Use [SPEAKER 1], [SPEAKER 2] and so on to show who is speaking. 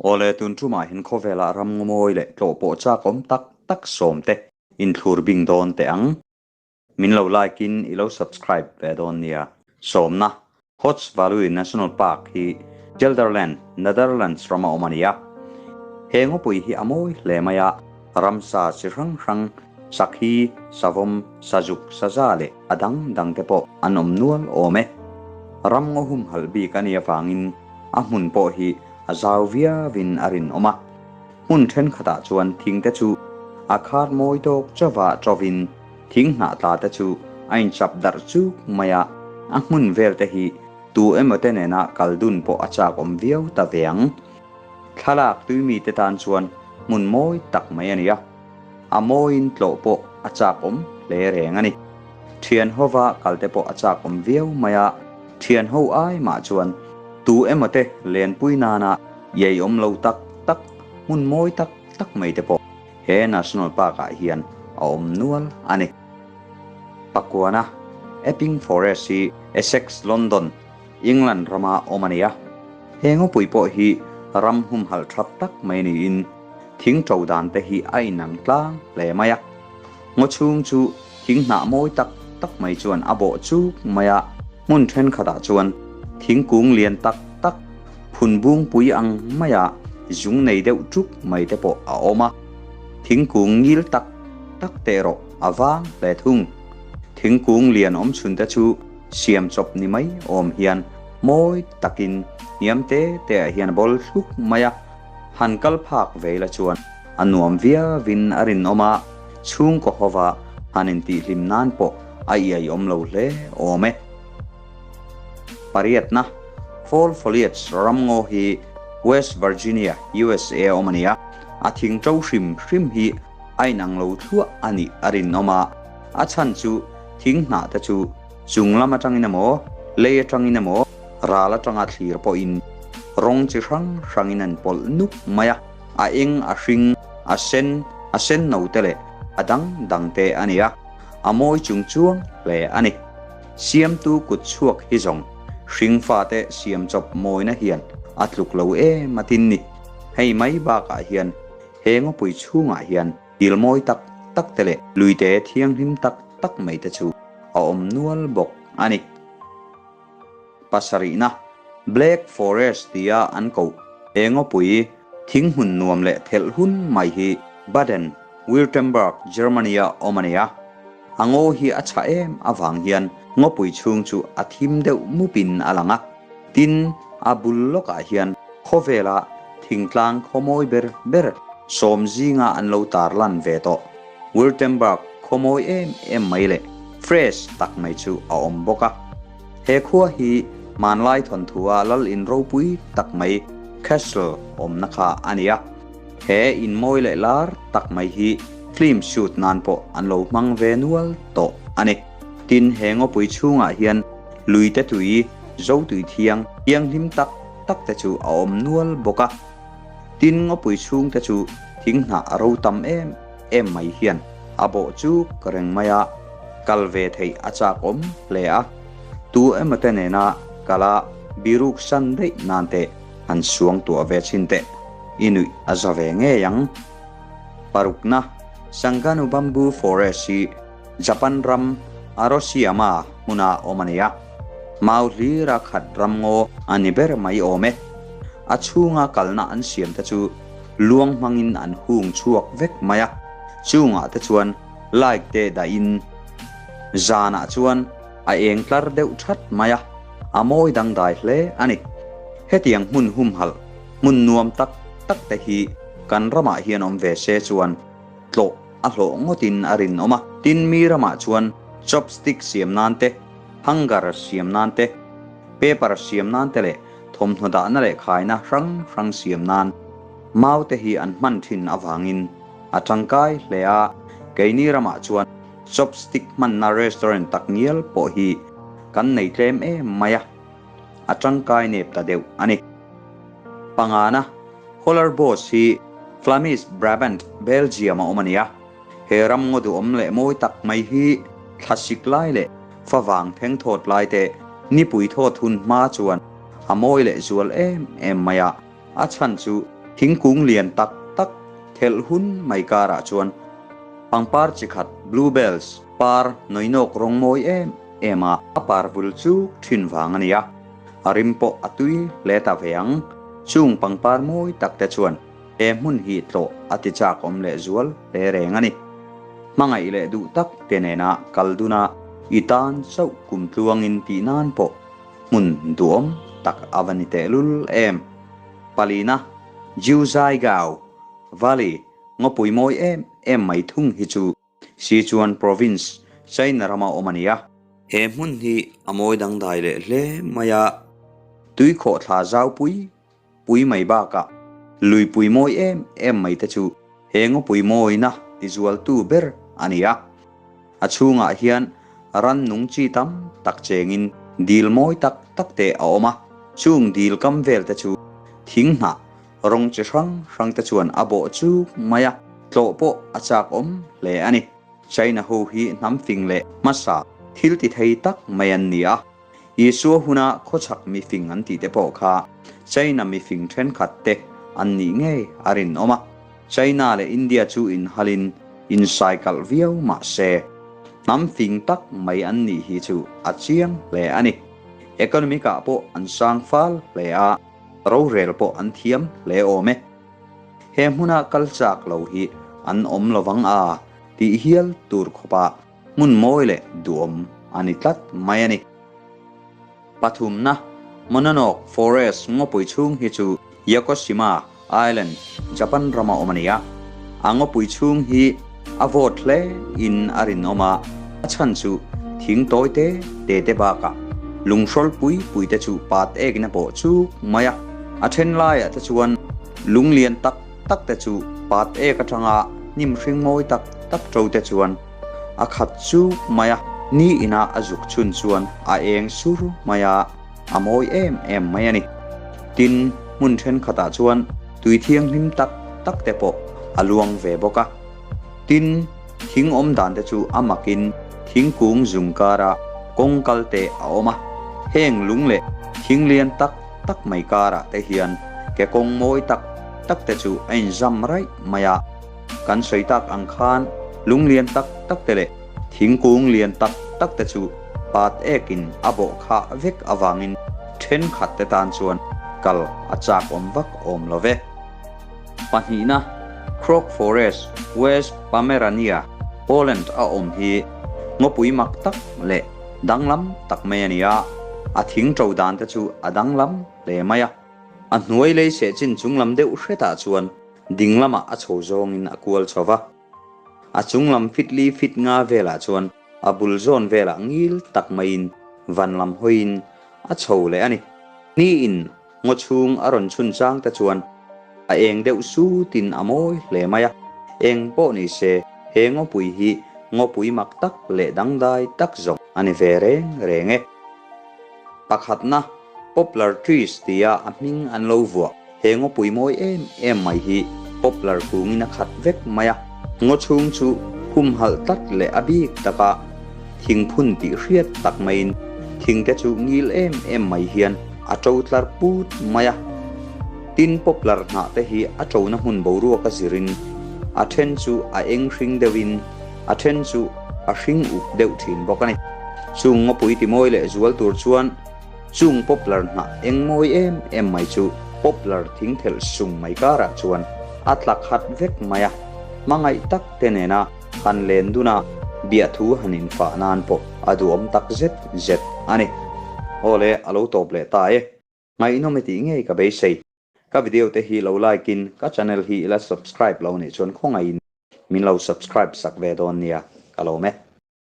[SPEAKER 1] Awle, tun tumah hian khawvelah ram mawi leh tlawh pawh chak awm tak tak sawm te inthlur bing dawn teh ang. Min lo like in i lo subscribe ve dawn nia. Sawmna, Hots Value National Park hi Gelderland, Netherlands rama awm a ni a. He ngawpui hi a mawi hle mai a, ramsa chi hrang hrang, sakhi, savawm, sazuk, saza leh a dang dang te pawh an awm nual awm e. Ram ngaw humhalh bik a nih avangin a hmun pawh hi a zau viauin a rinawm a. Hmun thenkhatah chuan thingte chu a khar mawi tawk chauva ṭovin thing hnah tla te chu a inchap darh chuk mai a, a hmun vel te hi tu emaw te nena kal dun pawh a chak awm viau ta ve ang. Thlalak tui mite tan chuan hmun mawi tak mai a ni a, a mawiin tlawh pawh a chak awm hle reng a ni. Thian hova kal te pawh a chak awm viau mai a, thian ho ai mah chuan tu emaw te lenpui nana iai awm lo tak tak, hmun mawi tak tak mai te pawh he National Park ah hian a awm nual a ni. Pakuana, Epping Forest hi Essex, London, England rama awm a ni a. He ngawpui pawh hi ram humhalh thap tak mai niin thing to dan te hi a inang tlang hle mai a. Ngaw chhung chu thing hnah mawi tak tak mai chuan a bawh chuk mai a, hmun thenkhatah chuan thingkung lian tak tak, phun bungpui ang maia zung nei deuh ṭuk mai te pawh a awm a. Thingkung ngil tak tak te erawh a vang hle thung. Thingkung lian awm chhun te chu siam chawp ni mai awm hian mawi takin hniam te te ah hian a bawl thluk mai a, han kal phak ve ila chuan A nuam viauin a rinawm a, chhungkaw hova han intihhlim nan pawh a iai awm lo hle awm e. Pariatna, Fall Foliage ramngaw hi West Virginia, USA a awm a ni a, a thing to hrim hrim hi a inang lo thluah a nih a rinawm a, a chhan chu thing hnah te chu chung lam atangin emaw, lei atangin emaw, ral atanga thlir pawhin rawng chi hrang hrangin an pawlh nuk mai a. A eng, a hring, a sen, a sen no te leh a dang dang te a ni a, a mawi chung chuang hle a ni. Siamtu kut chhuak hi zawng hring fate siam chawp mawina hian a tluk lo em a tin ni. Hei mai bakah hian he ngawpui chhungah hian dil mawi tak tak te leh luite thianghlim tak tak mai te chu a awm nual bawk a ni. Pasarihna, Black Forest tia an koh he ngawpui thing hmun nuam leh thelh hun mai hi Baden, Württemberg, Germany-a awm a ni a. A ngaw hi a chhah em avang hian ngawpui chhung chu a thim deuh mupin a lang a. Tin, a bul lawkah hian khawvela thingtlang khawmawi ber ber sawm zinga an lo tarlan ve tawh. Württemberg khawmawi em em mai leh fresh tak mai chu a awm bawk a. He khua hi hmanlai thawnthua lal in ropui tak mai Castle awmna kha a ni a. He in mawi leh lar tak mai hi film shoot nan pawh an lo hmang ve nual tawh a ni. Tin, he ngawpui chhungah hian luite tui, zotui thiang, thianghlim tak tak te chu a awm nual bawk a. Tin, ngawpui chhungte chu thing hnah a ro tam em em mai hian a bawh chuk reng mai a, kal ve theih a chak awm hle a. Tu emaw te nena kal a biruk san daih nan te han suang tuah ve chhin teh, i nuih a za ve ngei ang. Parukna, Sanganu Bamboo Forest hi Japan ram Arosiyama hmuna awm a ni a, mau hlira khat ram ngaw a ni ber mai awm e. A chhunga kalna an siam te chu luang hmangin an hung chhuak vek mai a, chungah te chuan light te dahin zanah chuan a eng tlar deuh that mai a, a mawi dangdai hle a ni. Hetiang hmun humhalh, hmun nuam tak tak te hi kan ramah hian awm ve se chuan tlawh a hlawh ngawtin a rinawm a. Tin, mi ramah chuan chopstick siam nan te, hanger siam nan te, paper siam nan te leh thawmhnaw dahna leh khaina hrang hrang siam nan mau te hi an hman thin avangin a tangkai hle a. Keini ramah chuan chopstick hmanna restaurant tak ngial pawh hi kan nei tlem em mai a, a tangkai nep ta deuh a ni. Pangana, Hollerbosch hi Flemish Brabant, Belgium a awm a ni a. He ram ngaw duhawm leh mawi tak mai hi thlasik lai leh favang theng thawt lai te nipui thawt hun hma chuan a mawi leh zual em em mai a, a chhan chu Thingkung lian tak tak thelh hun mai karah chuan pangpar chi khat bluebells par nawinawk rawng mawi em em a, a par vul chuk thin vang a ni a, a rim pawh a tui hle ta ve ang. Chung pangpar mawi tak te chuan he hmun hi tlawh a ti chak awm leh zual hle reng a ni. Hmangaih leh duh tak te nena kal duna i tan chauh kum tluangin tih nan pawh hmun duhawm tak a va ni tehlul em. Palina, Jiuzhaigao Valley ngawpui mawi em em mai thung hi chu Sichuan Province, China rama awm a ni a. He hmun hi a mawi dangdai leh hle mai a, tui khawhthla zau pui pui mai bakah luipui mawi em em mai te chu he ngawpui mawina tizualtu ber a ni a. A chhungah hian rannung chi tam tak chengin dil mawi tak tak te a awm a, chung dil kam vel te chu thing hnah rawng chi hrang hrang te chuan a bawh chuk mai a, tlawh pawh a chak awm hle a ni. China ho hi hnam fing leh hmasa thil ti thei tak mai an ni a, Isua huna khawchhak mifing an tih te pawh kha China mifing thenkhat te an nih ngei a rinawm a. China leh India chu inhalin insaikalh viau mah se, hnam fing tak mai an nih hi chu a chiang hle a ni. Economic ah pawh an sang fal hle a, rorel pawh an thiam hle awm e. He hmuna kal chak lo hi an awm lovang a tih hial tur khawpah Hmun mawi leh duhawm a ni tlat mai a ni. Pathumna, Mononoke Forest ngawpui chhung hi chu Yakushima Island, Japan rama awm a ni a. A ngawpui chhung hi a vawt hle in a rinawm a, a chhan chu thing tawi te te te bakah lunghrawl pui pui te chu pat ekin a bawh chuk mai a. A then laiah te chuan lung lian tak tak te chu pat ek atanga hnim hring mawi tak tak to te chuan a khat chuk mai a, ni inah a zuk chhun chuan a eng sur mai a, a mawi em em mai a ni. Tin, hmun thenkhatah chuan tui thianghlim tak tak te pawh a luang ve bawk a. Tin, thing awm dan te chu a makin thingkung zung kara kawng kal te a awm a, heng lung leh thing lian tak tak mai karah te hian ke kawng mawi tak tak te chu a inzam raih mai a. Kan sawi tak ang khan lung lian tak tak te leh thingkung lian tak tak te chu pat ekin a bawh khah vek avangin thenkhat te tan chuan kal a chak awm vak awm lo ve. Pahnihna, Krok Forest, West Pomerania, Poland a awm hi ngawpui mak tak leh danglam tak mai a ni a, a thing to dan te chu a danglam hle mai a. A hnuai lei seh chin chunglam deuh hretah chuan ding lamah a chho zawngin a kual chho va. A chunglam fit li fit nga velah chuan a bul zawn velah ngil tak maiin van lam hawiin a chho leh a ni. Niin ngaw chhung a rawn chhun chang te chuan a eng deuh sutin a mawi hle mai a. Eng pawh ni se he ngawpui hi ngawpui mak tak leh dangdai tak zawng a ni ve reng reng e. Pakhatna, Poplar trees tia a hming an lo vuah. He ngawpui mawi em em mai hi poplar kungin a khat vek mai a. Ngaw chhung chu humhalh tlat leh a bik taka thing phun tih hriat tak maiin thing te chu ngil em em mai hian a to tlar put mai a. Tin poplar hnah te hi a tona hmun boruak a zirin a then chu a eng hring deuhin a then chu a hring uk deuh thin bawk a ni. Chung ngawpui ti mawi leh zual tur chuan Chung poplar hnah eng mawi em em mai chu poplar thing thelh sung mai karah chuan a tla khat vek mai a, hmangaih tak te nena han len dun a, biahthu han infah nan pawh a duhawm tak zet zet a ni. Aw le, a lo tawp leh ta e. Ngaihnawm e tih ngei ka beisei. Ka video te hi lo like in ka channel hi ila subscribe lo nih chuan khawngaihin min lo subscribe sak ve dawn nia ka lawm e.